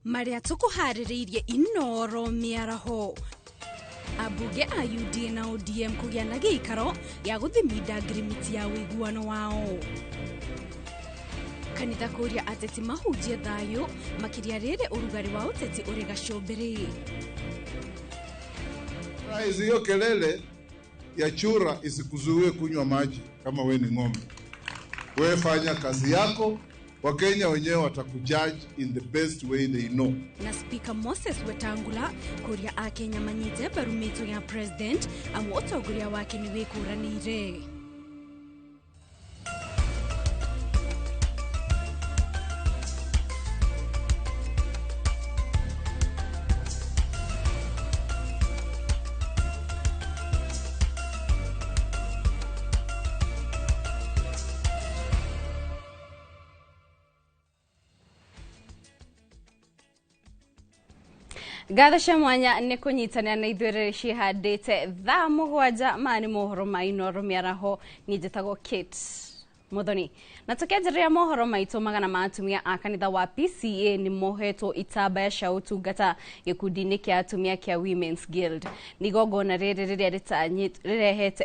Maria tukuharĩrĩirie Inoro mĩaraho. Ambunge a UDA na ODM kũgĩa na gĩikaro gĩa gũthiminda ngirimiti ya ũiguano wao. Kanitha kũria ateti mahunjie thayũ makĩria rĩrĩ ũrugarĩ wa ũteti ũrĩ gacũmbĩrĩ. Hiyo kelele ya chura isikuzuie kunywa maji kama we ni ng'ombe. Wewe fanya kazi yako, Wakenya wenyewe watakujudge in the best way they know. Na Speaker Moses Wetangula kuria akenya manyite mbaru mĩto ya president amu ũtongoria wake nĩ wĩkũranĩire. Ngatho cia mwanya nĩ kũnyitanĩra na ithuĩ rĩrĩ cihandĩte thaa 7 maya nĩ mohoro ma Inoro mĩaraho. Niĩ njĩtagwo Kate Muthoni. Na tukianjĩrĩria mohoro maitũ, magana ma atumia a kanitha wa PCA nĩ mohetwo itambaya cia ũtungata gĩkundi-inĩ kĩa atumia kĩa Women's Guild. Nĩ igongona rĩrĩ rĩrĩa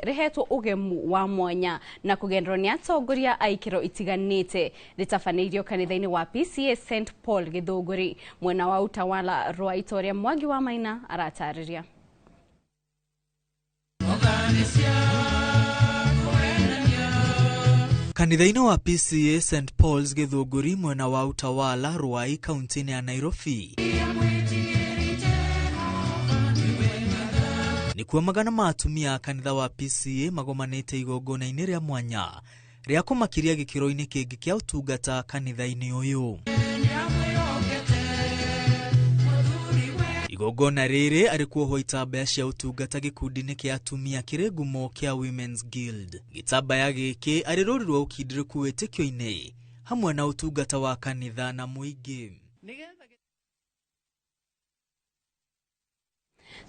rĩhetwo ũgemu wa mwanya na kũgendwo nĩ atongoria a ikĩro itiganĩte, rĩtabanĩirio kanitha-inĩ wa PCA St Paul Gĩthũngũri, mwena wa Utawala rwa Itoria. Mwangi wa Maina aratarĩria. Kanitha-inĩ wa PCA St Paul's Gĩthũngũri, mwena wa Utawala Ruai, kaunti-inĩ ya Nairobi, nĩkuo magana ma atumia a kanitha wa PCA magomanĩte igongona-inĩ rĩa mwanya rĩa kũmakiria gĩkĩro-inĩ kĩngĩ kĩa ũtungata kanitha-inĩ ũyũ. Igongona rĩrĩ arĩ kuohwo itambaya cia ũtungata gĩkundi-inĩ kĩa atumia kĩrĩ ngumo kĩa Women's Guild. Gĩtambaya gĩkĩ arĩ rũri rwa ũkindĩrĩku wĩtĩkio-inĩ hamwe na ũtungata wa kanitha na mũingĩ.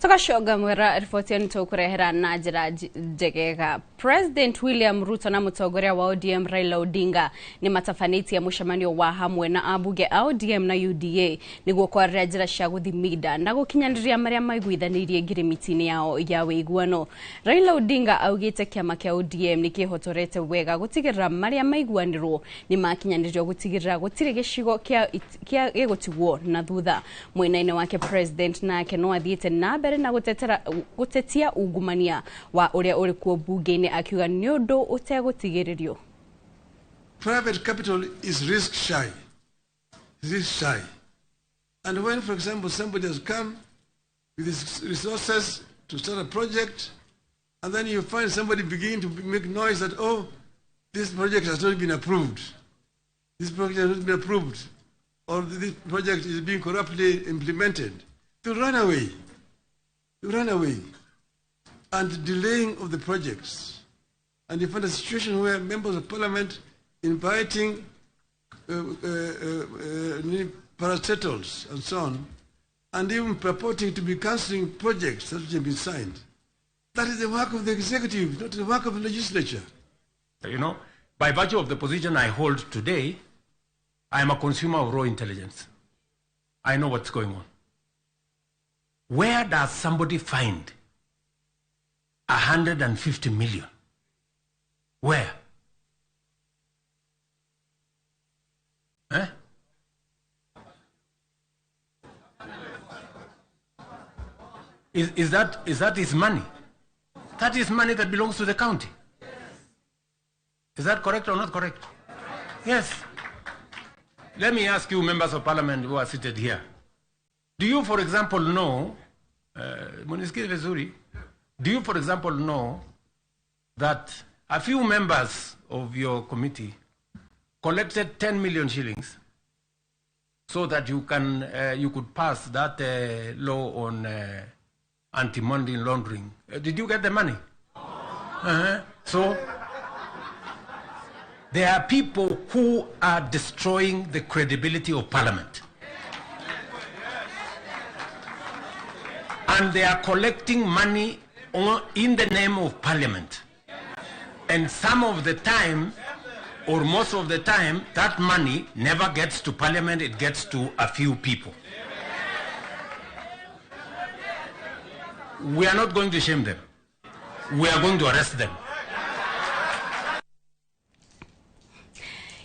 Tukacoga mwera riboti ĩno tũkũrehera na njĩra njegega. President William Ruto na mũtongoria wa ODM Raila Odinga nĩ matabanĩtie mũcemanio wa hamwe na ambunge a ODM na UDA nĩguo kwarĩrĩria njĩra cia gũthiminda na gũkinyanĩria marĩa maiguithanĩirie ngirimiti-inĩ yao ya ũiguano. Raila Odinga augĩte kĩama kĩa ODM nĩ kĩhotorete wega gũtigĩrĩra marĩa maiguanĩrwo nĩ makinyanĩrio gũtigĩrĩra gũtirĩ gĩcigo kĩa gĩgũtigwo na thutha. Mwena-inĩ wake president nake no athiĩte na mbere na gũtetia ungumania wa ũrĩa ũrĩ kuo bunge-inĩ, akiuga nĩ ũndũ ũtegũtigĩrĩrio. Private capital is risk shy. Risk shy. And when, for example, somebody has come with his resources to start a project, and then you find somebody beginning to make noise that, oh, this project has not been approved. This project has not been approved. Or this project is being corruptly implemented. They'll run away. You run away. And delaying of the projects. And you find a situation where members of parliament inviting parastatals and so on, and even purporting to be cancelling projects that have been signed. That is the work of the executive, not the work of the legislature. You know, by virtue of the position I hold today, I am a consumer of raw intelligence. I know what's going on. Where does somebody find 150 million? Where? Eh? Is that his money? That is money that belongs to the county. Is that correct or not correct? Yes. Let me ask you, members of parliament who are seated here. Do you, for example, know, do you, for example, know that a few members of your committee collected 10 million shillings so that you can you could pass that law on anti-money laundering? Did you get the money? Uh-huh. So there are people who are destroying the credibility of parliament. And they are collecting money in the name of parliament. And some of the time, Or most of the time, that money never gets to parliament, it gets to a few people. We are not going to shame them. We are going to arrest them.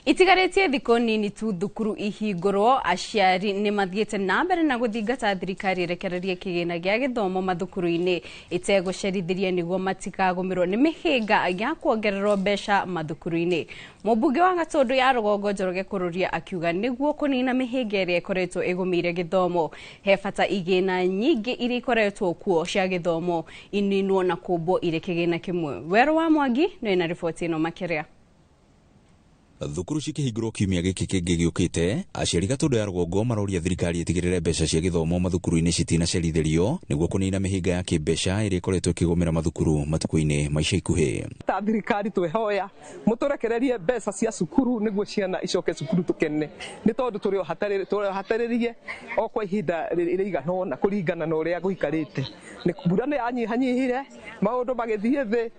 Itigaretie thikũ nini tu thukuru ihingũrwo, aciari nĩ mathiĩte na mbere na gũthingata thirikari ĩrekererie kĩgĩna gĩa gĩthomo mathukuru-inĩ ĩtegũcerithĩria nĩguo matikagũmĩrwo nĩ mĩhĩnga ya kuongererwo mbeca mathukuru-inĩ. Mũmbunge wa Gatũndũ ya Rũgongo Njoroge Kũrũria akiuga nĩguo kũnina mĩhĩnga ĩrĩa ĩkoretwo ĩgũmĩire gĩthomo he bata igĩna nyingĩ iria ikoretwo kuo cia gĩthomo ininwo na kũmbwo irĩ kĩgĩna kĩmwe. Werũ wa Mwangi nĩ na riboti ĩno makĩria. Thukuru cikĩhingũrwo kiumia gĩkĩ kĩngĩ gĩũkĩte, aciari Gatũndũ ya Rũgongo maroria thirikari ĩtigĩrĩre mbeca cia gĩthomo mathukuru-inĩ citinacerithĩrio nĩguo kũnina mĩhĩnga ya kĩmbeca ĩrĩa ĩkoretwo ĩkĩgũmĩra mathukuru matukũ-inĩ ma ica ikuhĩ. Ta thirikari twehoya mũtũrekererie mbeca cia cukuru nĩguo ciana icoke cukuru tũkene, nĩ tondũ tũrĩ o o kwa ihinda rĩigana ũna kũringana na ũrĩa gũikarĩte. Mbura nĩ yanyihanyihire, maũndũ magĩthiĩ thĩ,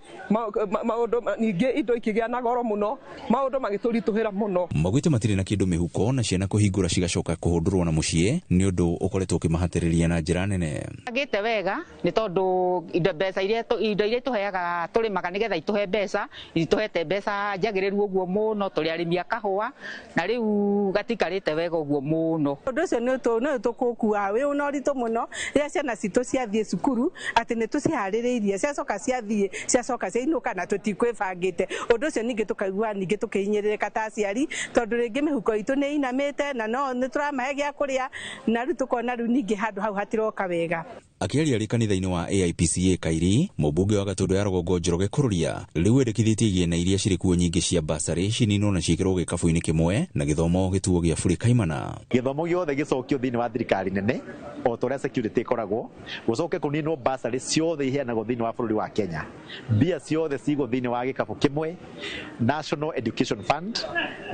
maũndũ ningĩ indo ikĩgĩa na goro mũno, maũndũ magĩtũritũhĩra mũno. Maugĩte matirĩ na kĩndũ mĩhuko na ciana kũhingũra cigacoka kũhũndũrwo na mũciĩ nĩ ũndũ ũkoretwo ũkĩmahatĩrĩria na njĩra nene. Agĩte wega nĩ tondũ indo mbeca iria indo iria tũheaga tũrĩmaga nĩgetha itũhe mbeca, itũhete mbeca njagĩrĩru ũguo mũno, tũrĩ arĩmi a kahũa na rĩu gatikarĩte wega ũguo mũno. Ũndũ ũcio nĩ tũkũkua wĩ na ũritũ mũno rĩrĩa ciana citũ ciathiĩ cukuru atĩ nĩ tũciharĩrĩirie ciacoka ciathiĩ ciacoka ciainũka na tũtikwĩbangĩte. Ũndũ ũcio ningĩ tũkaigua ningĩ tũkĩhinyĩrĩrĩka ta aciari tondũ rĩngĩ mĩhuko itũ nĩ inamĩte na no nĩ tũramahe gĩa kũrĩa na rĩu tũkona rĩu ningĩ handũ hau hatiroka wega. Akĩaria arĩ kanitha-inĩ wa AIPCA Kairi, mũmbunge wa Gatũndũ ya Rũgongo Njoroge Kũrũria rĩu endekithĩtie igĩna iria cirĩ kuo nyingĩ cia basarĩ cininwo na ciĩkĩrwo gĩkabũ-inĩ kĩmwe na gĩthomo gĩtuo gĩa burĩ kaimana. Gĩthomo gĩothe gĩcokio thĩinĩ wa thirikari nene o ta ũrĩa security ĩkoragwo, gũcoke kũninwo basarĩ ciothe iheanagwo thĩinĩ wa bũrũri wa Kenya, mbia ciothe cigwo thĩinĩ wa gĩkabũ kĩmwe National Education Fund,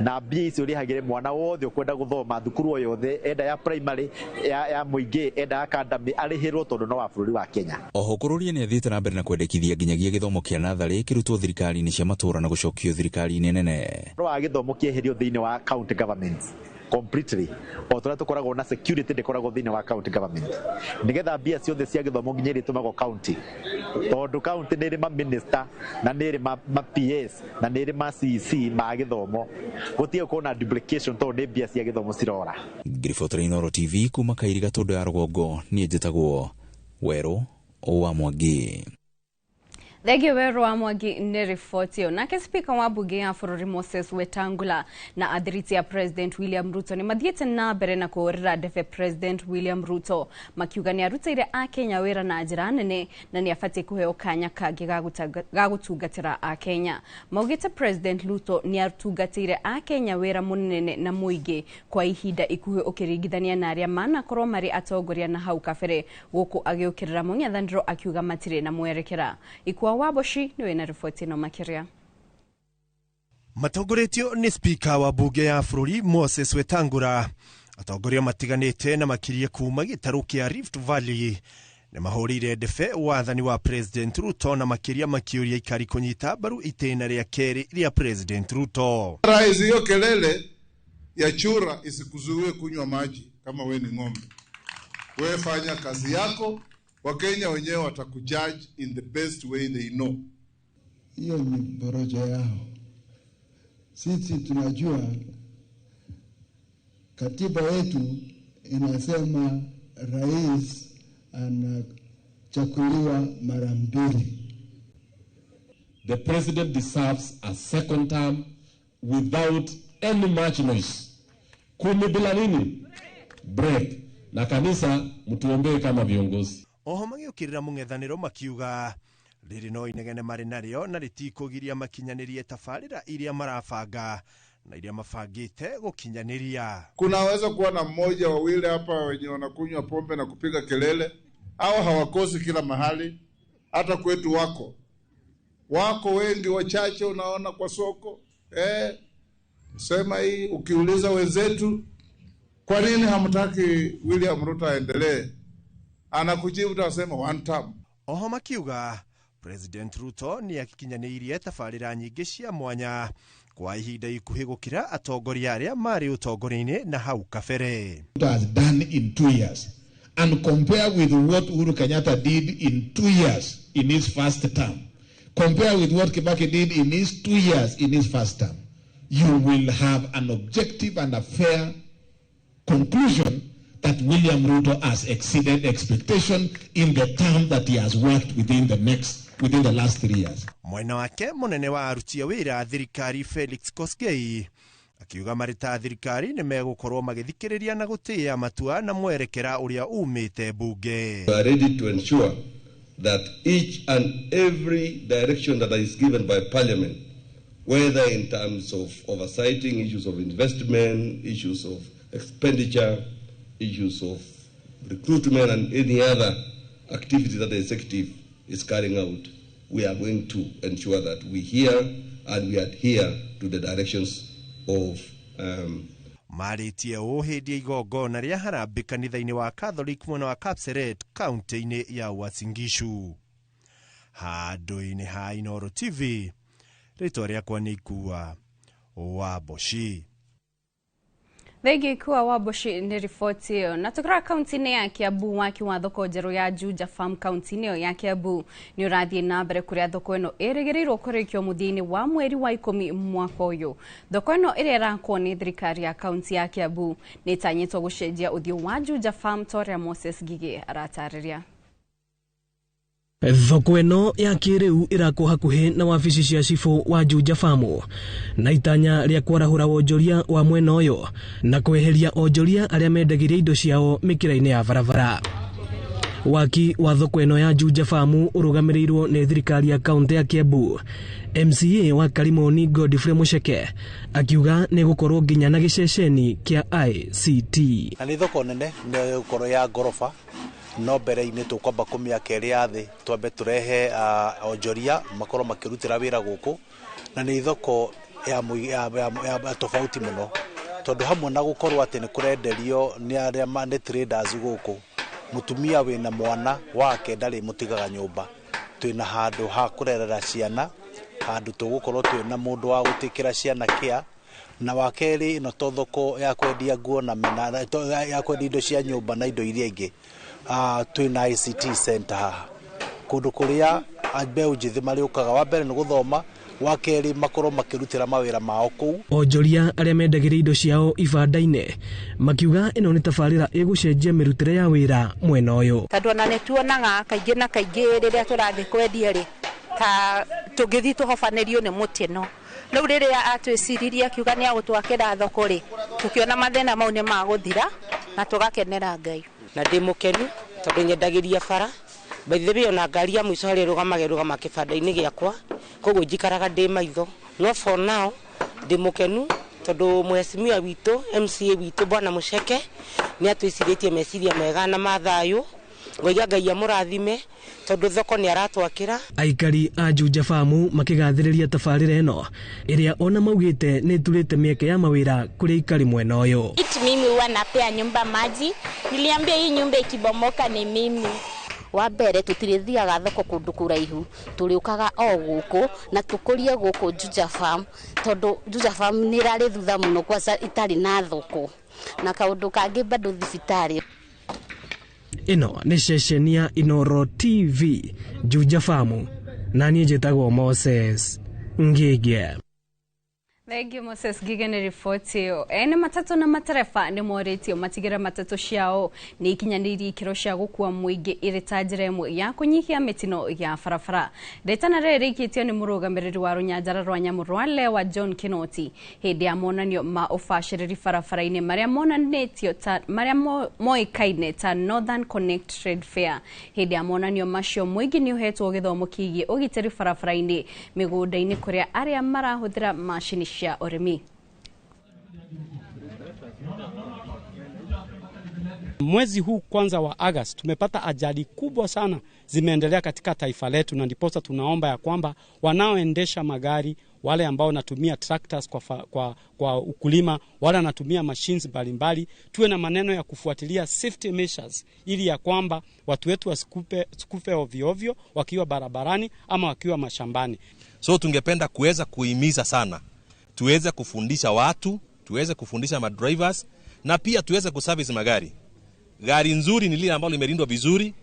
na mbia icio ũrĩhagĩre mwana wothe ũkwenda gũthoma thukuru o yothe, enda ya primary ya mũingĩ, enda ya academy, arĩhĩrwo tondũ no wa bũrũri wa Kenya. Oho Kũrũria nĩ athiĩte na mbere na kwendekithia nginyagia gĩthomo kĩa natharĩ kĩrutwo thirikari-inĩ cia matũũra na gũcokio thirikari-inĩ nene. Ũhoro wa gĩthomo kĩeherio thĩinĩ wa county governments completely, o ta ũrĩa tũkoragwo na security ndĩkoragwo thĩinĩ wa county government, nĩgetha mbia ciothe cia gĩthomo nginya iria itũmagwo county, tondũ county nĩ ĩrĩ ma minister na nĩ ĩrĩ ma PS na nĩ ĩrĩ ma CEC ma gĩthomo, gũtige gũkorwo na duplication tondũ nĩ mbia cia gĩthomo cirora. Ngiribotera Inooro TV kuma Kairi Gatũndũ ya Rũgongo, niĩ njĩtagwo Werũ wa Mwangi. Thengio Werũ wa Mwangi nĩ riboti ĩyo. Nake spika wa bunge ya bũrũri Moses Wetangula na athiriti ya President William Ruto nĩ mathiĩte na mbere na kũhũrĩra ndebe President William Ruto makiuga nĩ arutĩire akenya wĩra na njĩra nene na nĩ abatiĩ kũheo kanya kangĩ ga gũtungatĩra akenya. Maugĩte President Ruto nĩ atungatĩire akenya wĩra mũnene na mũingĩ kwa ihinda ikuhĩ ũkĩringithania na arĩa manakorwo marĩ atongoria na hau kabere, gũkũ agĩũkĩrĩra mũng'ethanĩro akiuga matirĩ na mwerekera. Ikua Waboshi niwe na riboti ĩno makĩria. Matongoretio nĩ spika wa bunge ya bũrũri Moses Wetangula, atongoria matiganĩte na makĩria kuma gĩtarũ kĩa Rift Valley nĩ mahũrĩire ndebe wathani wa President Ruto na makĩria makĩũria ikari kũnyita mbaru itĩna rĩa kerĩ rĩa President Ruto. Rais, hiyo kelele ya chura isikuzuie kunywa maji kama we ni ng'ombe. We fanya kazi yako, Wakenya wenyewe watakujudge in the best way they know. Hiyo ni porojo yao. Sisi tunajua katiba yetu inasema rais anachaguliwa mara mbili. The president deserves a second term without any much noise. 10 bila nini? Break. Na kanisa mtuombee kama viongozi. Oho magĩũkĩrĩra mũng'ethanĩro makiuga rĩrĩ no inegene marĩ narĩo na rĩtikũgiria makinyanĩrie tabarĩra iria marabanga na iria mabangĩte gũkinyanĩria. Kunaweza kuwa na mmoja wawili hapa wenye wanakunywa pombe na kupiga kelele, au hawakosi kila mahali, hata kwetu wako wengi wachache unaona kwa soko. Sema hii ukiuliza wenzetu kwa nini hamtaki William Ruto aendelee, anakujibu utasema one term. Oho makiuga President Ruto nĩ akikinyanĩirie tabarĩra nyingĩ cia mwanya kwa ihinda ikuhĩ gũkĩra atongoria arĩa marĩ ũtongoria-inĩ na hau kabere. Has done in 2 years and compare with what Uhuru Kenyatta did in 2 years in his first term, compare with what Kibaki did in his 2 years in his first term, you will have an objective and a fair conclusion that William Ruto has exceeded expectation in the term that he has worked within the last 3 years. Mwena wake munene wa aruti a wĩra thirikari Felix Koskei akiuga marĩ ta thirikari nĩ megũkorwo magĩthikĩrĩria na gũtĩĩa matua na mwerekera ũrĩa umĩte bunge. We are ready to ensure that each and every direction that is given by Parliament, whether in terms of oversighting issues of investment, issues of expenditure, issues of recruitment and any other activity that the executive is carrying out, we are going to ensure that we hear and we adhere to the directions of marĩtie ũũ hĩndĩ ya igongona rĩa harambĩ kanitha-inĩ wa Catholic mwena wa Kapseret kaunti-inĩ ya Uasin Gishu. Handũ-inĩ ha Inooro TV, rĩtwa rĩakwa nĩ Ikua wa Mboci. Thengi Ikua wa Mboci nĩ riboti ĩyo. Na tũkĩrora kaunti-inĩ ya Kiambu, waki wa thoko njerũ ya Juja Farm kaunti-inĩ ĩyo ya Kiambu nĩ ũrathiĩ na mbere kũrĩa thoko ĩno ĩrĩgĩrĩirwo kũrĩkio mũthia-inĩ wa mweri wa 10 mwaka ũyũ. Thoko ĩno ĩrĩa ĩrakwo nĩ thirikari ya kaunti ya Kiambu nĩ ĩtanyĩtwo gũcenjia ũthiũ wa Juja Farm ta ũrĩa Moses Ngigĩ aratarĩria. Thoko ĩno ya kĩrĩu ĩrakwo hakuhĩ na wabici cia cibũ wa Juja Farm na itanya rĩa kwarahũra wonjoria wa mwena ũyũ na kweheria onjoria arĩa mendagĩria indo ciao mĩkĩra-inĩ ya barabara. Waki wa thoko ĩno ya Juja Farm ũrũgamĩrĩirwo nĩ thirikari ya kaunti ya Kiambu. MCA wa Karimoni Godfrey Mucheke akiuga nĩ gũkorwo nginya na gĩceceni kĩa ICT. Na nĩ thoko nene nĩ gũkorwo ya ngoroba, no mbere-inĩ tũkwamba kũmĩaka ĩrĩ ya thĩ twambe tũrehe onjoria makorwo makĩrutĩra wĩra gũkũ, na nĩ thoko ya tofauti mũno tondũ hamwe na gũkorwo atĩ nĩ kũrenderio nĩ arĩa nĩ traders gũkũ, mũtumia wĩna mwana wake ndarĩ mũtigaga nyũmba. Twĩna handũ ha kũrerera ciana, handũ tũgũkorwo twĩna mũndũ wa gũtĩkĩra ciana kĩa, na wa kerĩ ĩno to thoko ya kwendia nguo na ya kwendia indo cia nyũmba na indo iria ingĩ. Twĩna ICT center haha kũndũ kũrĩa mbeũ njĩthĩ marĩũkaga, wa mbere nĩ gũthoma, wa kerĩ makorwo makĩrutĩra mawĩra mao kũu. Onjoria arĩa mendagĩria indo ciao ibanda-inĩ makiuga ĩno nĩ tabarĩra ĩgũcenjia mĩrutĩre ya wĩra mwena ũyũ. Tondũ ona nĩ tuonaga kaingĩ na kaingĩ rĩrĩa tũrathiĩ kwendia rĩ, ta tũngĩthiĩ tũhobanĩrio nĩ mũtino. Rĩu rĩrĩa atwĩciririe akiuga nĩ agũtwakĩra thoko rĩ, tũkĩona mathĩna mau nĩ magũthira na tũgakenera Ngai. Na ndĩ mũkenu tondũ nyendagĩria bara, by the way ona ngari ya mũico harĩa ĩrũgamaga ĩrũgama kĩbanda-inĩ gĩakwa, koguo njikaraga ndĩ maitho. No for now ndĩ mũkenu tondũ mheshimiwa witũ MCA witũ Bwana Mucheke nĩ atwĩcirĩtie meciria mega na mathayũ. Ngoiga Ngai amũrathime tondũ thoko nĩ aratwakĩra. Aikari a Juja Farm makĩgathĩrĩria tabarĩra ĩno ĩrĩa ona maugĩte nĩ ĩturĩte mĩeke ya mawĩra kũrĩ aikari mwena ũyũ. Mimi huwa napea nyumba maji, niliambia hii nyumba ikibomoka ni mimi. Wa mbere tũtirĩthiaga thoko kũndũ kũraihu, tũrĩũkaga o gũkũ na tũkũrie gũkũ Juja Farm tondũ Juja Farm nĩ ĩrarĩ thutha mũno kwanza itarĩ na thoko, na kaũndũ kangĩ bado thibitarĩ. Ĩno nĩ ceceni ya Inooro TV Juja Farm, na niĩ njĩtagwo Moses Ngige. Thank you Moses Ngige nĩ riboti ĩyo. Ene matatũ na matereba nĩ morĩtio matigĩre matatũ ciao nĩ ikinyanĩirie ikĩro cia gũkua mũingĩ ĩrĩ ta njĩra ĩmwe ya kũnyihia mĩtino ya barabara. Rĩtana rĩrĩ rĩikĩtio nĩ mũrũgamĩrĩri wa rũnyanjara rwa nyamũ rwa Lewa John Kinoti hĩndĩ ya monanio ma ũbacĩrĩri barabara-inĩ marĩa monanĩtio ta marĩa moĩkaine ta Northern Connect Trade Fair. Hĩndĩ ya monanio macio mũingĩ nĩ ũhetwo gĩthomo kĩgiĩ ũgitĩri barabara-inĩ, mĩgũnda-inĩ kũrĩa arĩa marahũthĩra macini cia ũrĩmi. Mwezi huu kwanza wa August tumepata ajali kubwa sana zimeendelea katika taifa letu, na ndiposa tunaomba ya kwamba wanaoendesha magari, wale ambao wanatumia tractors kwa ukulima, wale wanatumia machines mbalimbali, tuwe na maneno ya kufuatilia safety measures ili ya kwamba watu wetu wasikufe ovyo ovyo wakiwa barabarani ama wakiwa mashambani. So tungependa kuweza kuhimiza sana Tuweze kufundisha watu, tuweze kufundisha madrivers na pia tuweze kuservice magari. Gari nzuri ni lile ambalo limelindwa vizuri,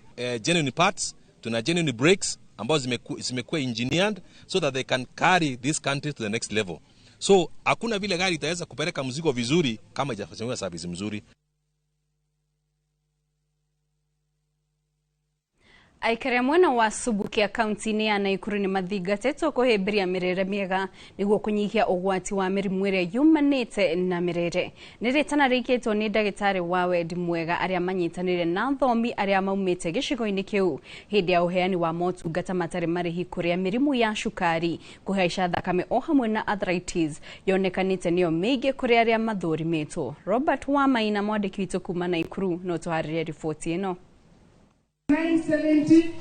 genuine parts, tuna genuine brakes ambazo zimekuwa engineered so that they can carry this country to the next level. So hakuna vile gari itaweza kupeleka mzigo vizuri kama haijafanyiwa service mzuri. Aikari mwena wa Subukia kaunti-inĩ ya Naikuru nĩ mathingatĩtwo kũhĩmbĩria mĩrĩre mĩega nĩguo kũnyihia ũgwati wa mĩrimũ ĩrĩa yumanĩte na mĩrĩre. Nĩ rĩtana rĩikĩtwo nĩ ndagĩtarĩ wa wendi mwega arĩa manyitanĩire na athomi arĩa maumĩte gĩcigo-inĩ kĩu hĩndĩ ya ũheani wa motungata matarĩ marĩhi kũrĩa mĩrimũ ya cukari, kũhaica thakame o hamwe na arthritis yonekanĩte nĩyo mĩingĩ kũrĩ arĩa mathũrimĩtwo. Robert Wamaina mwandĩki witũ kuma Naikuru no tũharĩrie riboti ĩno.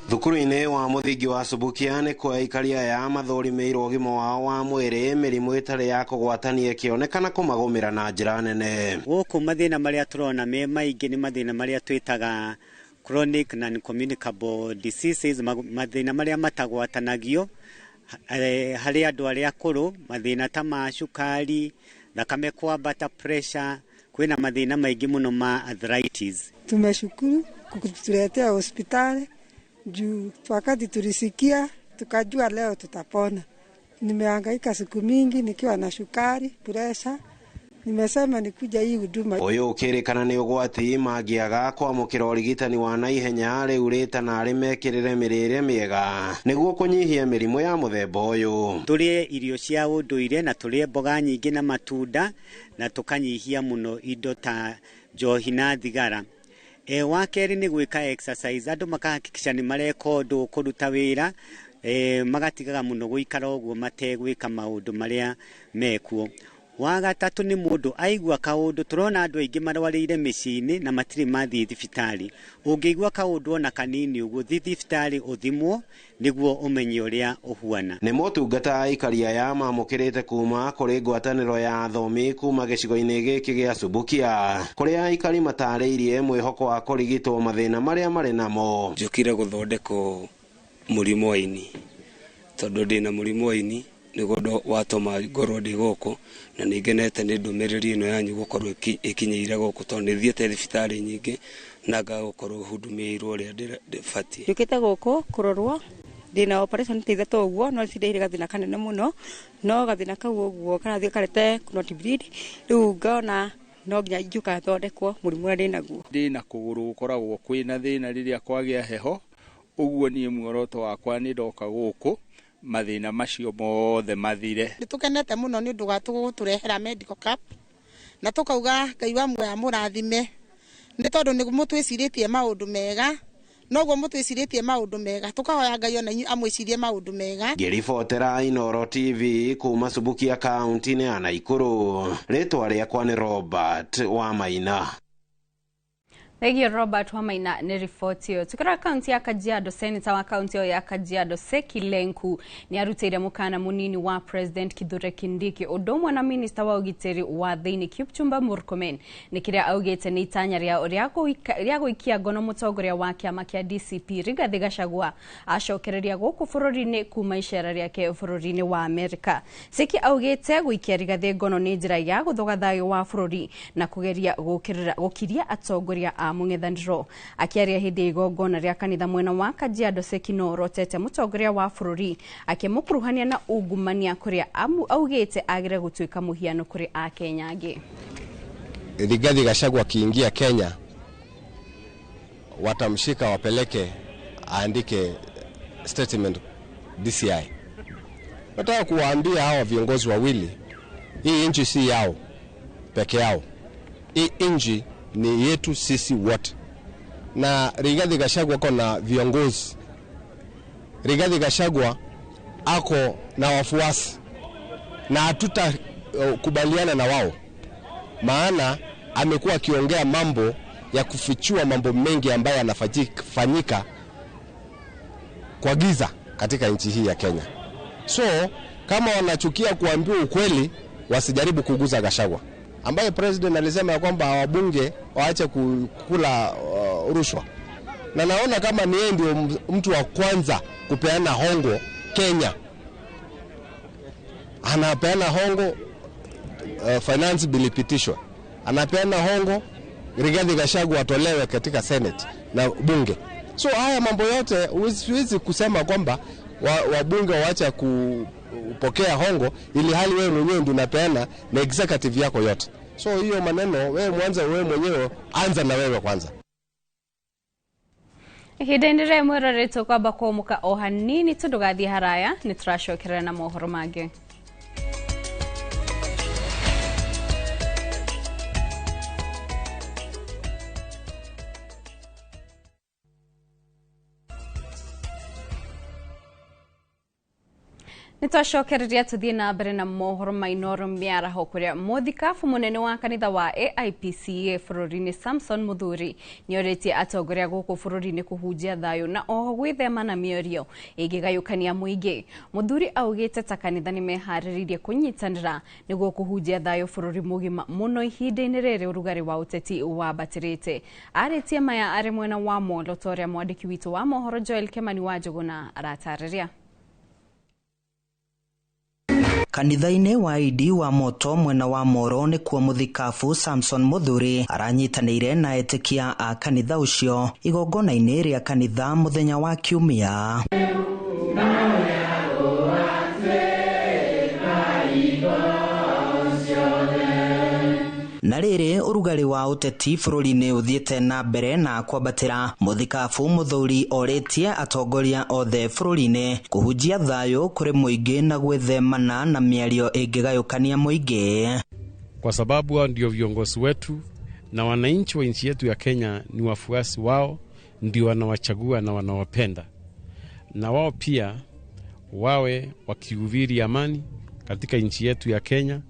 Thukuru-inĩ wa mũthingi wa Subukia nĩ kwa aikari aya mathũrimĩirwo ũgima wao wa mwĩrĩ mĩrimũ ĩtarĩ ya kũgwatania ĩkĩonekana kũmagũmĩra na njĩra nene. Gũkũ mathĩna marĩa tũrona me maingĩ nĩ mathĩna marĩa twĩtaga chronic non-communicable diseases, mathĩna marĩa matagwatanagio harĩ andũ arĩa akũrũ, mathĩna ta ma cukari, thakame kwambata, pressure, kwĩna mathĩna maingĩ mũno ma arthritis. Tumeshukuru kutuletea hospitali juu wakati tulisikia tukajua leo tutapona. Nimehangaika siku mingi nikiwa na sukari, pressure. Nimesema nikuja hii huduma. Ũyũ ũkĩrĩkana nĩ ũgwati mangĩaga kwamũkĩra ũrigitani wa naihenya rĩu rĩtana rĩmekĩrĩre mĩrĩre mĩega nĩguo kũnyihia mĩrimũ ya mũthemba ũyũ. Tũrĩe irio cia ũndũire na tũrĩe mboga nyingĩ na matunda na tũkanyihia mũno indo ta njohi na thigara. Wa kerĩ nĩ gwĩka exercise, andũ makahakikisha nĩ mareka ũndũ kũruta wĩra, magatigaga mũno gũikara ũguo mategwĩka maũndũ marĩa mekuo. Wa gatatũ nĩ mũndũ aigua kaũndũ, tũrona andũ aingĩ marwarĩire mĩciĩ-inĩ na matirĩ mathiĩ thibitarĩ. Ũngĩigua kaũndũ ona kanini ũguo, thiĩ thibitarĩ ũthimwo nĩguo ũmenye ũrĩa ũhuana. Nĩ motungata aikari aya mamũkĩrĩte kuma kũrĩ ngwatanĩro ya athomi kuma gĩcigo-inĩ gĩkĩ gĩa Subukia kũrĩa aikari matarĩirie mwĩhoko wa kũrigitwo mathĩna marĩa marĩ namo. Njũkire gũthondekwo mũrimũ wa ini tondũ ndĩna mũrimũ wa ini nĩguo watũma ngorwo ndĩ gũkũ na nĩ ngenete nĩ ndũmĩrĩri ĩno yanyu gũkorwo ĩkinyĩire gũkũ tondũ nĩ thiĩte thibitarĩ nyingĩ na ngagũkorwo hundumĩirwo ũrĩa ndĩbatiĩ. Njũkĩte gũkũ kũrorwo ndĩna operation ta ithatũ ũguo no cindeire gathĩna kanene mũno no gathĩna kau ũguo karathiĩ karete clot bleed rĩu ngona no nginya ingiũka thondekwo mũrimũ ũrĩa ndĩnaguo. Ndĩna kũgũrũ gũkoragwo kwĩna thĩna rĩrĩa kwagĩa heho ũguo niĩ muoroto wakwa nĩ ndoka gũkũ mathĩna macio mothe mathire. Nĩ tũkenete mũno nĩ ũndũ wa gũtũrehera medical camp na tũkauga Ngai wa muoyo amũrathime nĩ tondũ nĩ mũtwĩcirĩtie maũndũ mega noguo mũtwĩcirĩtie maũndũ mega tũkahoya Ngai ona inyuĩ amwĩcirie maũndũ mega. Ngĩribotera Inooro TV kuma Subukia kaunti-inĩ ya Naikuru, rĩtwa rĩakwa nĩ Robert Wamaina. Thegio Robert Wamaina nĩ riboti ĩyo. Tukĩrora kaunti ya Kajiado, seneta wa kaunti ĩyo ya Kajiado Seki Lenku nĩ arutĩire mũkana mũnini wa President Kithure Kindiki ũndũ ũmwe na minista wa ũgitĩri wa thĩinĩ Kipchumba Murkomen nĩ kĩrĩa augĩte nĩ itanya rĩao rĩa gũikia ngono mũtongoria wa kĩama kĩa DCP Rigathi Gachagua acokereria gũkũ bũrũri-inĩ kuma icera rĩake bũrũri-inĩ wa Amerika. Seki augĩte gũikia Rigathi ngono nĩ njĩra ya gũthoga thayũ wa bũrũri na kũgeria gũkiria atongoria a mũng'ethanĩro. Akĩaria hĩndĩ ya igongona rĩa kanitha mwena wa Kajiado, Seki no orotete mũtongoria wa bũrũri akĩmũkuruhania na ungumania kũrĩa augĩte agĩre gũtuĩka mũhiano kũrĩ Akenya angĩ. Rigathi Gachagua akiingia Kenya watamshika wapeleke aandike statement DCI. Nataka kuwaambia hawa viongozi wawili, hii nchi si yao peke yao, hii nchi ni yetu sisi wote. Na Rigathi Gachagua ako na viongozi, Rigathi Gachagua ako na wafuasi, na hatutakubaliana na wao, maana amekuwa akiongea mambo ya kufichua mambo mengi ambayo yanafanyika kwa giza katika nchi hii ya Kenya. So kama wanachukia kuambiwa ukweli, wasijaribu kuguza Gachagua, ambaye president alisema kwamba wabunge waache kukula rushwa. Na naona kama ni yeye ndio mtu wa kwanza kupeana hongo Kenya. Anapeana hongo finance bill ipitishwe. Anapeana hongo Rigathi Gachagua atolewe katika Senate na bunge. So haya mambo yote huwezi kusema kwamba wabunge waacha kupokea hongo ili hali wewe mwenyewe ndio unapeana na executive yako yote. So hiyo maneno wewe mwanza, wewe mwenyewe anza na wewe kwanza. Ihinda-inĩ rĩa mwĩrore tũkwamba kũmũka o hanini tondũ haraya nĩ tũracokerera na mohoro mangĩ. Nitwacokereria tuthie na mbere na mohoro ma Inooro mĩaraho kũrĩa mũthikabu mũnene wa kanitha wa AIPCA bũrũri-inĩ Samson Muthuri nĩorĩtie atongoria gũkũ bũrũri-inĩ kũhunjia thayũ na oho gwĩthema na mĩario ĩngĩgayũkania mũingĩ. Muthuri augĩte ta kanitha nĩmeharĩrĩirie kũnyitanĩra nĩguo kũhunjia thayũ bũrũri mũgima mũno ihinda-inĩ rĩrĩ ũrugarĩ wa ũteti wambatĩrĩte. Arĩtie maya arĩ mwena wa Molo ta ũrĩa mwandĩki witũ wa mohoro Joel Kimani wa Njũgũna aratarĩria. Kanitha-inĩ wa ID wa Moto mwena wa Moro nĩkuo mũthikabu Samson Muthuri aranyitanĩire na etĩkia a kanitha ũcio igongona-inĩ rĩa kanitha mũthenya wa Kiumia. Na rĩrĩ ũrugarĩ wa ũteti bũrũri-inĩ ũthiĩte na mbere na kwambatĩra, mũthikabu Muthuri orĩtie atongoria othe bũrũri-inĩ kũhunjia thayũ kũrĩ mũingĩ na gwĩthemana na mĩario ĩngĩgayũkania mũingĩ. Kwa sababu hao ndio viongozi wetu na wananchi wa nchi yetu ya Kenya ni wafuasi wao, ndio wanawachagua na wanawapenda, na wao pia wawe wakihubiri amani katika nchi yetu ya Kenya,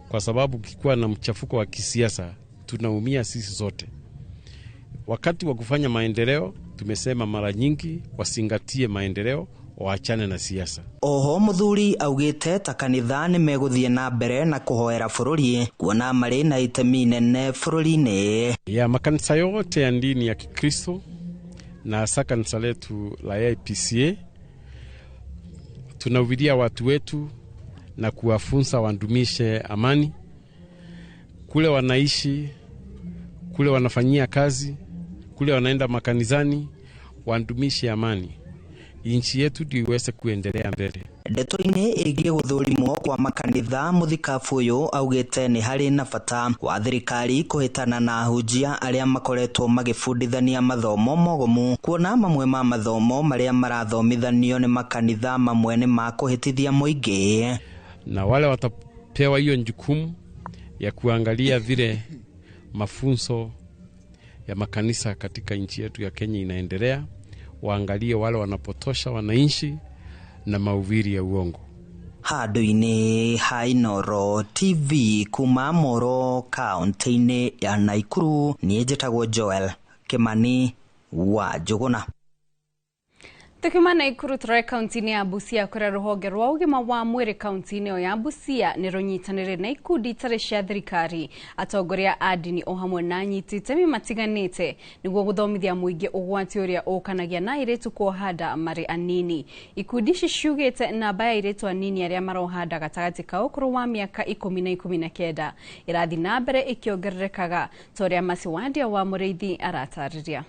kwa sababu kikuwa na mchafuko wa kisiasa tunaumia sisi zote. Wakati wa kufanya maendeleo tumesema mara nyingi wasingatie maendeleo, waachane na siasa. Oho Muthuri augite ta kanitha nĩ megũthiĩ na mbere na kũhoera bũrũri kuona marĩ na itemi nene bũrũri-inĩ. Ya makanisa yote ya dini ya Kikristo na hasa kanisa letu la AIPCA tunahubiria watu wetu na kuwafunza wadumishe amani kule wanaishi, kule wanafanyia kazi, kule wanaenda makanisani, wadumishe amani nchi yetu ndio iweze kuendelea mbele. Ndeto-inĩ ĩgiĩ gũthũrimwo kwa makanitha, mũthikabu ũyũ augĩte nĩ harĩ na bata wa thirikari kũhĩtana na ahunjia arĩa makoretwo magĩbundithania mathomo mogomu, kuona mamwe ma mathomo marĩa marathomithanio nĩ makanitha mamwe nĩ ma kũhĩtithia mũingĩ. Na wale watapewa hiyo jukumu ya kuangalia vile mafunzo ya makanisa katika nchi yetu ya Kenya inaendelea, waangalie wale wanapotosha wananchi na mahubiri ya uongo. Handũ-inĩ ha Inooro TV kuma Moro kaunti-inĩ ya Nakuru, niĩ njĩtagwo Joel Kimani wa Njũgũna. Tukiuma Nakuru tũrore kaunti-inĩ ya Busia kũrĩa rũhonge rwa ũgima wa mwĩrĩ kaunti-inĩ ĩyo ya Busia nĩ rũnyitanĩire na ikundi itarĩ cia thirikari, atongoria a ndini o hamwe na anyiti itemi matiganĩte nĩguo gũthomithia mũingĩ ũgwati ũrĩa ũkanagia na airĩtu kuoha nda marĩ anini. Ikundi ici ciugĩte namba ya airĩtu anini arĩa maroha nda gatagatĩ ka ũkũrũ wa mĩaka 10 na 19 ĩrathiĩ na mbere ĩkĩongererekaga ta ũrĩa Mercy Wandia wa Mũrĩithi aratarĩria.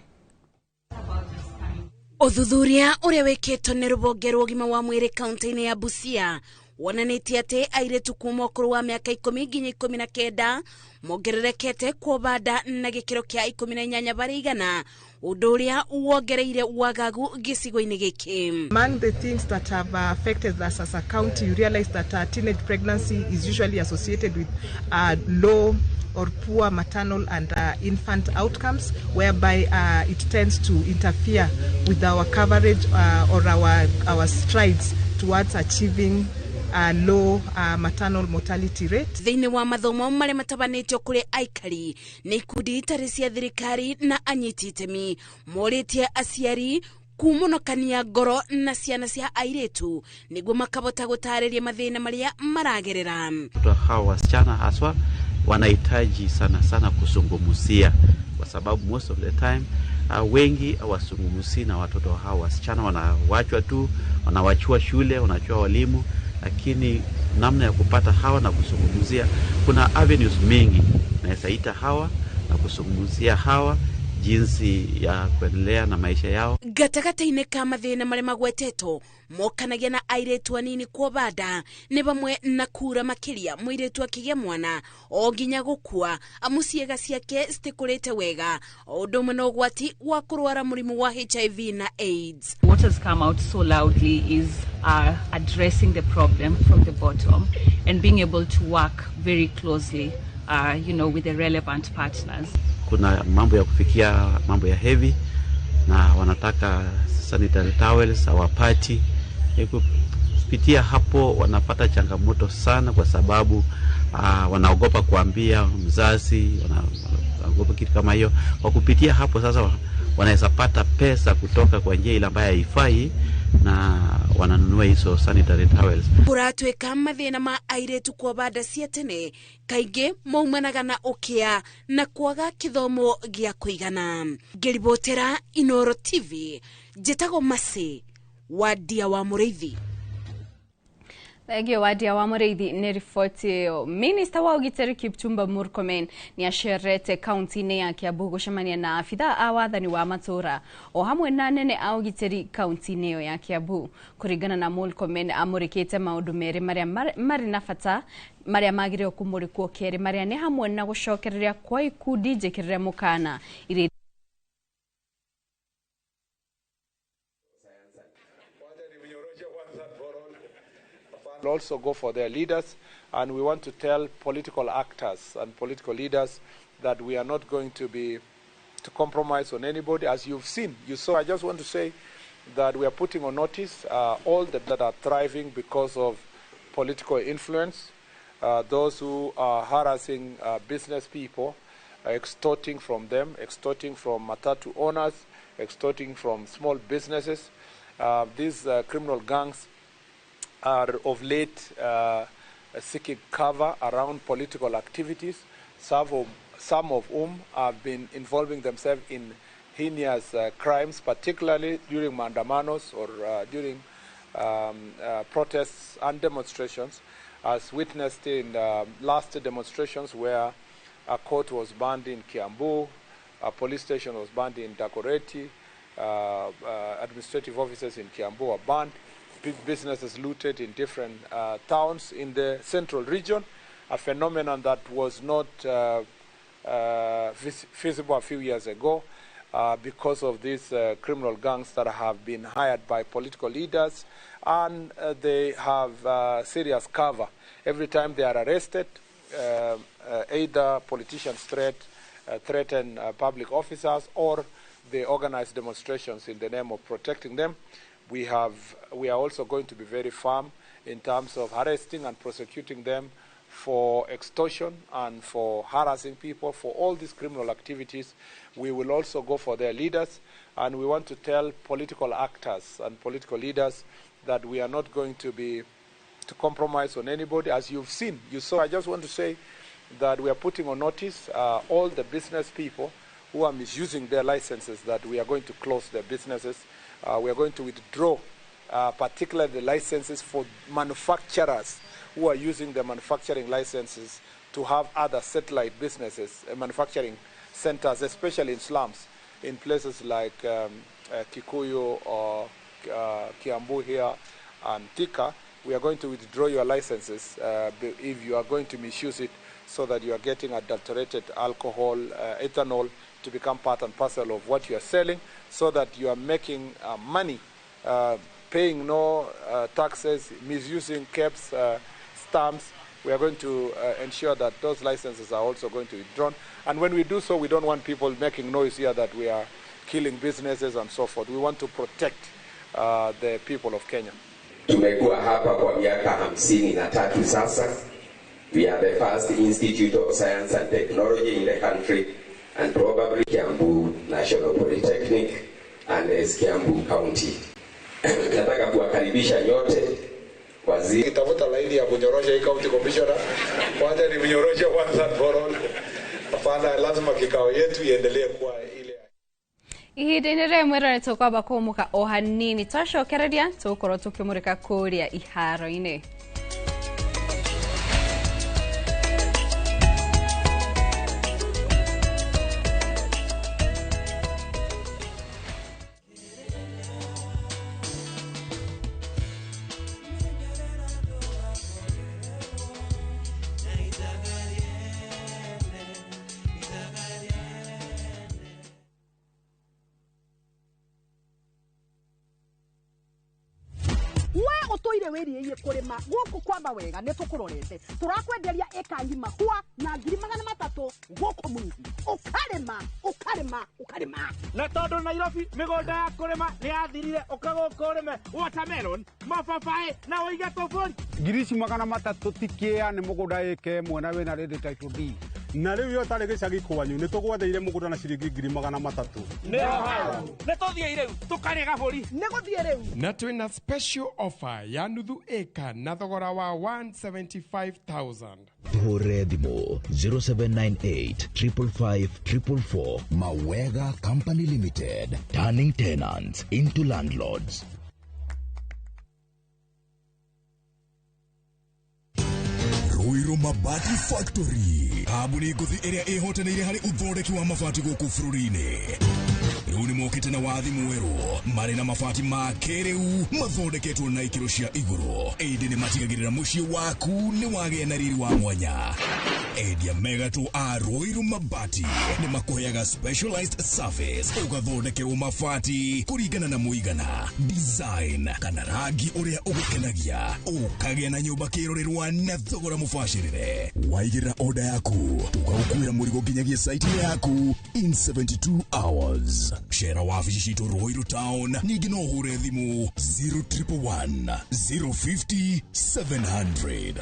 Ũthuthuria ũrĩa wĩkĩtwo nĩ rũhonge rwa ũgima wa mwĩrĩ kaunti-inĩ ya Busia wonanĩtie atĩ airĩtu kuma ũkũrũ wa mĩaka 10 nginya 19 mongererekete kuoba nda na gĩkĩro kĩa 18 harĩ igana, ũndũ ũrĩa wongereire wagagu gĩcigo-inĩ gĩkĩ. Among the things that have affected us as a county, you realize that teenage pregnancy is usually associated with low or poor maternal and infant outcomes, whereby it tends to interfere with our coverage or our strides towards achieving low maternal mortality rate. Thĩinĩ wa mathomo marĩa matabanĩtio kũrĩ aikari nĩ ikundi itarĩ cia thirikari na anyiti itemi morĩtie aciari kumonokania ngoro na ciana cia airĩtu nĩguo makabota gũtarĩria mathĩna marĩa maragerera. Hawa wasichana haswa wanahitaji sana sana kuzungumzia, kwa sababu most of the time wengi hawazungumzi na watoto hawa. Wasichana wanawachwa tu, wanawachua shule, wanachua walimu, Lakini namna ya kupata hawa na kuzungumzia, kuna avenues mingi, naweza ita hawa na kuzungumzia hawa jinsi ya kuendelea na maisha yao. Gatagatĩ-inĩ ka mathĩna marĩa magwetetwo mokanagia na airĩtu anini kuoba nda nĩ vamwe na kura makĩria mũirĩtu akĩgĩa mwana o nginya gũkua amu ciĩga ciake citikũrĩte wega, o ũndũ ũmwe na ũgwati wa kũrwara mũrimũ wa HIV na AIDS. What has come out so loudly is addressing the problem from the bottom and being able to work very closely with the relevant partners. Kuna mambo ya kufikia mambo ya heavy na wanataka sanitary towels hawapati. Kupitia hapo wanapata changamoto sana, kwa sababu wanaogopa kuambia mzazi, wanaogopa kitu kama hiyo. Kwa kupitia hapo sasa wanaweza pata pesa kutoka kwa njia ile ambayo haifai na wananunua hizo sanitary towels. Kũratuĩka mathĩna ma airĩtu kuoba nda cia tene kaingĩ maumanaga na ũkĩa na kwaga kĩthomo gĩa kũigana. Ngĩribotera Inoro TV, njĩtagwo Mercy Wadia wa Mũrĩithi. Thengio Wadia wa Mũrĩithi nĩ riboti ĩyo. Minista wa ũgitĩri Kipchumba Murkomen nĩ acerete kaunti-inĩ ya Kiambu gũcemania na abithaa a wathani wa matũra o hamwe na anene a ũgitĩri kaunti-inĩ ĩyo ya Kiambu. Kũringana na Murkomen, amũrĩkĩte maũndũ merĩ marĩa marĩ na bata marĩa magĩrĩirwo kũmũrĩkwo kerĩ, marĩa nĩ hamwe na gũcokereria kwa ikundi njĩkĩrĩre mũkana iria also go for their leaders, and we want to tell political actors and political leaders that we are not going to be to compromise on anybody. As you've seen, you saw. I just want to say that we are putting on notice all that are thriving because of political influence, those who are harassing business people, extorting from them, extorting from matatu owners, extorting from small businesses. These criminal gangs are of late seeking cover around political activities, some of whom have been involving themselves in heinous crimes, particularly during mandamanos or during protests and demonstrations, as witnessed in last demonstrations where a court was burned in Kiambu, a police station was burned in Dagoretti, administrative offices in Kiambu were burned, big businesses looted in different towns in the central region, a phenomenon that was not feasible a few years ago because of these criminal gangs that have been hired by political leaders, and they have serious cover. Every time they are arrested, either politicians threaten public officers, or they organize demonstrations in the name of protecting them. We are also going to be very firm in terms of arresting and prosecuting them for extortion and for harassing people, for all these criminal activities. We will also go for their leaders, and we want to tell political actors and political leaders that we are not going to be to compromise on anybody. As you've seen, you saw. I just want to say that we are putting on notice all the business people who are misusing their licenses, that we are going to close their businesses. We are going to withdraw particularly the licenses for manufacturers who are using the manufacturing licenses to have other satellite businesses, manufacturing centers, especially in slums, in places like Kikuyu or Kiambu here and Thika. We are going to withdraw your licenses if you are going to misuse it, so that you are getting adulterated alcohol, ethanol, to become part and parcel of what you are selling, so that you are making money, paying no taxes, misusing caps, stamps. We are going to ensure that those licenses are also going to be withdrawn. And when we do so, we don't want people making noise here that we are killing businesses and so forth. We want to protect the people of Kenya. Tumekuwa hapa kwa miaka 53 sasa. We are the first institute of science and technology in the country, and probably Kiambu National Polytechnic and as Kiambu County. Nataka kuwakaribisha nyote. Waziri tafuta laini ya kunyorosha hii county commissioner. Kwanza ni mnyoroshe once and for all. Hapana, lazima kikao yetu iendelee kuwa ile. Ihinda-inĩ rĩrĩ mwĩrore tũkwamba kũmũka o hanini twacokereria tũgũkorwo tũkĩmũrĩka kũrĩa iharo-inĩ. Ũtũire wĩrirĩirie kũrĩma gũkũ kwa mawega nĩ tũkũrorete. Tũrakwenderia ĩka ng'ima kwa na 300,000 gũkũ Mwingi. Ũkarĩma, ũkarĩma, ũkarĩma. Na tondũ Nairobi mĩgũnda ya kũrĩma nĩ yathirire, ũka gũkũ ũrĩme watermelon, mababaĩ na ũige tũbũri. 300,000 ti kĩa nĩ mũgũnda ĩka ĩmwe na wĩna ready title deed. Na rĩu yo tarĩ gĩcagi kwanyu nĩ tũgwetheire mũgũnda na ciringi 300,000. Nĩ tũthiĩ rĩu tũkarĩe gabũri. Nĩ gũthiĩ rĩu. Na twĩna special offer ya nuthu ĩka na thogora wa 175,000. Tuhũrĩre thimũ 0798 555 444. Mawega Company Limited, turning tenants into landlords. Ruiru Mabati Factory, kambuni ngũthi ĩrĩa ĩhotanĩire harĩ ũthondeki wa mabati gũkũ bũrũri-inĩ. Rĩu nĩ mokĩte na wathi mwerũ, marĩ na mabati ma kĩrĩu mathondeketwo na ikĩro cia igũrũ. Ĩndĩ nĩ matigagĩrĩra mũciĩ waku nĩ wagĩa na riri wa mwanya. Endia megatũ a Ruiru Mabati nĩ makũheaga specialized service, ũgathondekerwo mabati kũringana na mũigana, design kana rangi ũrĩa ũgũkenagia, ũkagĩa na nyũmba kĩrorerwa na thogora mũbacĩrĩre. Waigĩrĩra order yaku, tũgagũkuĩra mũrigo nginyagia site yaku in 72 hours. Cera wabici citũ Ruiru Town, ningĩ no ũhũre thimũ 0111 050 700.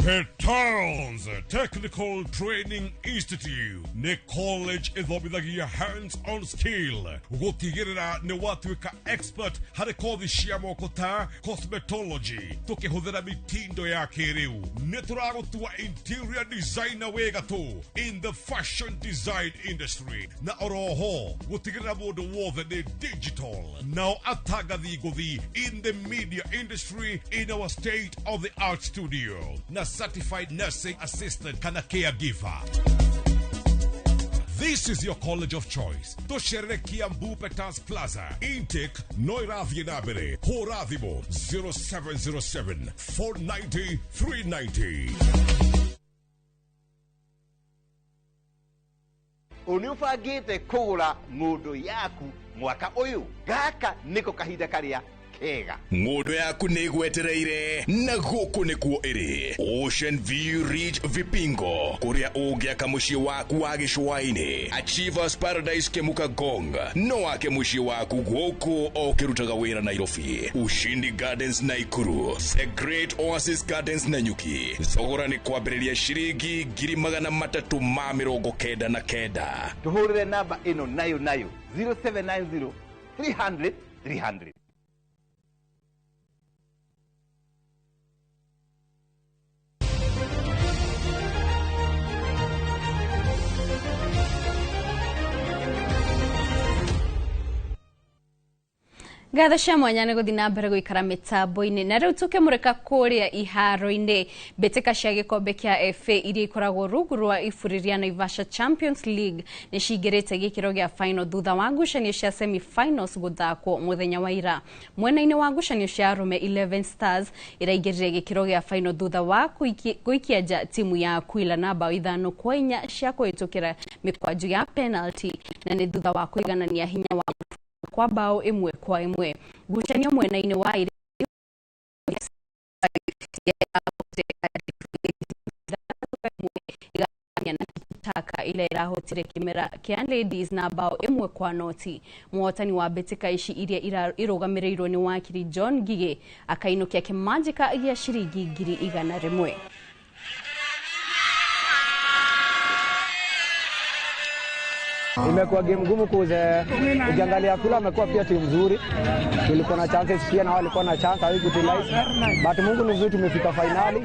Petals Technical Training Institute nĩ college ĩthomithagia hands-on skill gũtigĩrĩra nĩ watuĩka expert harĩ kothi cia moko ta cosmetology tũkĩhũthĩra mitindo ya kĩrĩu. Nĩ tũragũtua interior designer wĩ gatũ in the fashion design industry na oroho gũtigĩrĩra mũndũ wothe nĩ digital nao atangathi ngũthi in the media industry in our state of the art studio na certified nursing assistant kana caregiver. This is your college of choice. Tũcerere Kiambu Petals Plaza. Intake no ĩrathiĩ na mbere. Hũra thimũ 0707 490 390. Nĩ ũbangĩte kũgũra ng'ũndũ yaku mwaka ũyũ? Gaka nĩko kahinda karĩa kega. Ng'ũndũ yaku nĩ ĩgwetereire na gũkũ nĩkuo ĩrĩ. Ocean View Ridge Vipingo, kũrĩa ũngĩaka mũciĩ waku wa gĩcũa-inĩ. Achievers Paradise Kemuka Gong, no wake mũciĩ waku gũkũ o ũkĩrutaga wĩra Nairobi. Ushindi Gardens Naikuru, The Great Oasis Gardens Nanyuki. Thogora nĩ kwambĩrĩria ciringi 399,000. Tũhũrĩre namba ĩno nayo nayo 0790 300 300. Ngatho cia mwanya nĩ gũthiĩ na mbere gũikara mĩtambo-inĩ na rĩu tũkĩmũrĩka kũrĩa iharo-inĩ mbĩtĩka cia gĩkombe kĩa FA iria ikoragwo rungu rwa iburi rĩa Naivasha Champions League nĩ cingĩrĩte gĩkĩro gĩa final thutha wa ngucanio cia semi-finals gũthakwo mũthenya wa ira. Mwena-inĩ wa ngucanio cia arũme 11 Stars ĩraingĩrire gĩkĩro gĩa final thutha wa gũikia nja timu ya Aquila na bao 5-4 cia kũhĩtũkĩra mĩkwanju ya penalty na nĩ thutha wa kũiganania hinya wa kwa bao 1-1. Ngucanio mwena-inĩ wa taka ile ĩrahotire kĩmera kĩa ladies na bao 1-0. Mũhotani wa mbĩtĩka ici iria irũgamĩrĩirwo nĩ wakiri John Ngigĩ akainũkia kĩmanjĩka gĩa ciringi 100,000. Imekuwa game ngumu kuze, ukiangalia Aquila amekuwa pia timu nzuri. Tulikuwa na chances pia na wao walikuwa na chance hawakutilize. But Mungu ni mzuri, tumefika finali.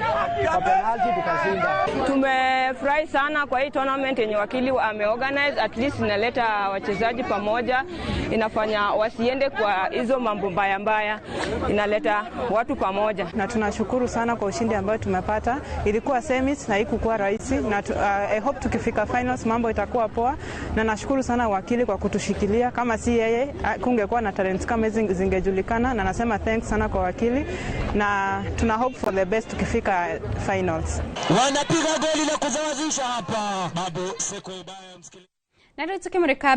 Kwa penalty tukashinda. Tumefurahi sana kwa hii tournament yenye wakili ameorganize, at least inaleta wachezaji pamoja, inafanya wasiende kwa hizo mambo mbaya mbaya, inaleta watu pamoja. Na tunashukuru sana kwa ushindi ambao tumepata. Ilikuwa semis na haikuwa rahisi na I hope tukifika finals mambo itakuwa poa, na nashukuru sana wakili kwa kutushikilia. Kama si yeye kungekuwa na talents kama hizi zingejulikana, na nasema thanks sana kwa wakili na tuna hope for the best tukifika finals. Wanapiga goli la kusawazisha hapa. Bado seko ibaya msikilizaji. Na leo tukimreka